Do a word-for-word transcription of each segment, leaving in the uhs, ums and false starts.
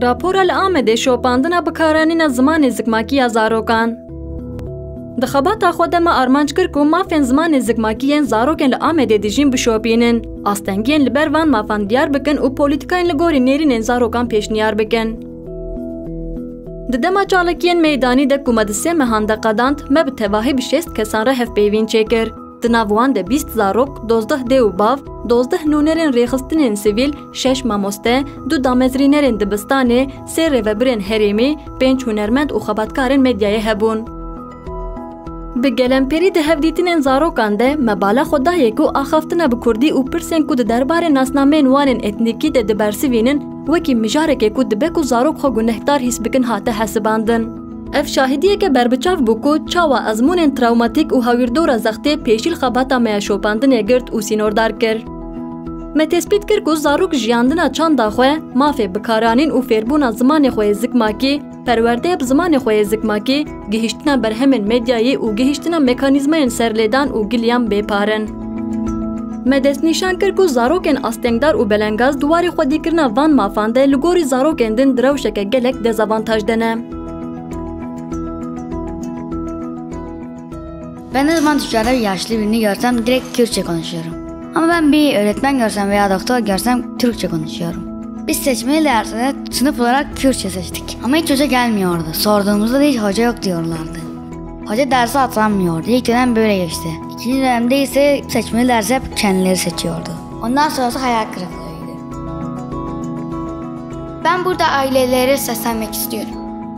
Rapora li Amedê şopandina bikaranîna zimanê zikmakî ya zarokan. Di xebata xwe de me armanc kir ku mafên zimanê zikmakî yên zarokên li Amedê dijîn bişopînin, astengiyên li ber van mafan diyar bikin û polîtîkayên li gorî nêrînên zarokan pêşniyar bikin. Di dema çalakiyên meydanî de ku me di sê mehan de qedand, me bi tevahî bi şêst kesan re hevpeyvîn çêkir. Di nav wan de bîst zarok, dozdeh dê û bav, dozdeh nûnerên rêxistinên sivîl, şeş mamoste, du damezrînerên dibistanê, sê rêvebirên herêmî, pênc hunermend û xebatkarên medyayê hebûn. Bi gelemperî di hevdîtinên zarokan de me bala xwe dayê ku axaftina bi kurdî û pirsên ku di derbarê nasnameyên wan ên etnîkî de dibersivînin, wekî mijarekê ku dibe ku zarok xwe gunehdar hîs bikin hate hesibandin. Ev şahidiyeke berbiçav bû ku çawa ezmûnên trawmatîk û hawîrdora zextê pêşî li xebata me ya şopandinê girt û sînordar kir. Me tespît kir ku zarok jiyandina çanda xwe, mafê bikaranîn û fêrbûna zimanê xwe yê zikmakî, perwerdeya bi zimanê xwe yê zikmakî, gihîştina berhemên medyayî û gihîştina mekanîzmayên serlêdan û giliyan bê par in. Me destnîşan kir ku zarokên astengdar û belengaz di warê xwedîkirina van mafan de li gorî zarokên din di rewşeke gelek dezavantaj de ne. Ben ne zaman dışarıda bir yaşlı birini görsem direkt Kürtçe konuşuyorum. Ama ben bir öğretmen görsem veya doktor görsem Türkçe konuşuyorum. Biz seçmeli derslerde sınıf olarak Kürtçe seçtik. Ama hiç hoca gelmiyordu. Sorduğumuzda da hiç hoca yok diyorlardı. Hoca dersi hatırlamıyordu. İlk dönem böyle geçti. İkinci dönemde ise seçmeli dersi hep kendileri seçiyordu. Ondan sonrası hayal kırıklığıydı. Ben burada ailelere seslenmek istiyorum.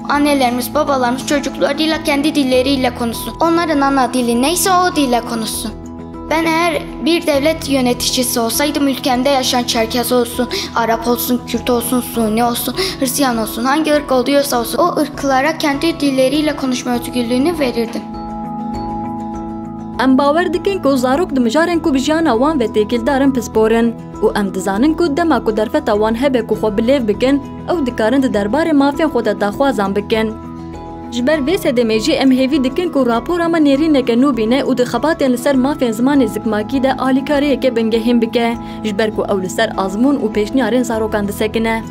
Annelerimiz, babalarımız çocuklarıyla kendi dilleriyle konuşsun. Onların ana dili neyse o dille konuşsun. Ben eğer bir devlet yöneticisi olsaydım ülkemde yaşayan Çerkez olsun, Arap olsun, Kürt olsun, Suni olsun, Hristiyan olsun, hangi ırk oluyorsa olsun o ırklara kendi dilleriyle konuşma özgürlüğünü verirdim. Em bawer dikin ku zarok di mijarên ku bi jiyana wan ve têkildar in pispor in û em dizanin ku dema ku derfeta wan hebe ku xwe bi lêv bikin, ew dikarin di derbarê mafên xwe de daxwazan bikin. Ji ber vê sedemê jî em hêvî dikin ku rapora me nêrîneke nû bîne û di xebatên li ser mafên zimanê zikmakî de alîkariyeke bingehîn bike, ji ber ku ew li ser azmûn û pêşniyarên zarokan disekine.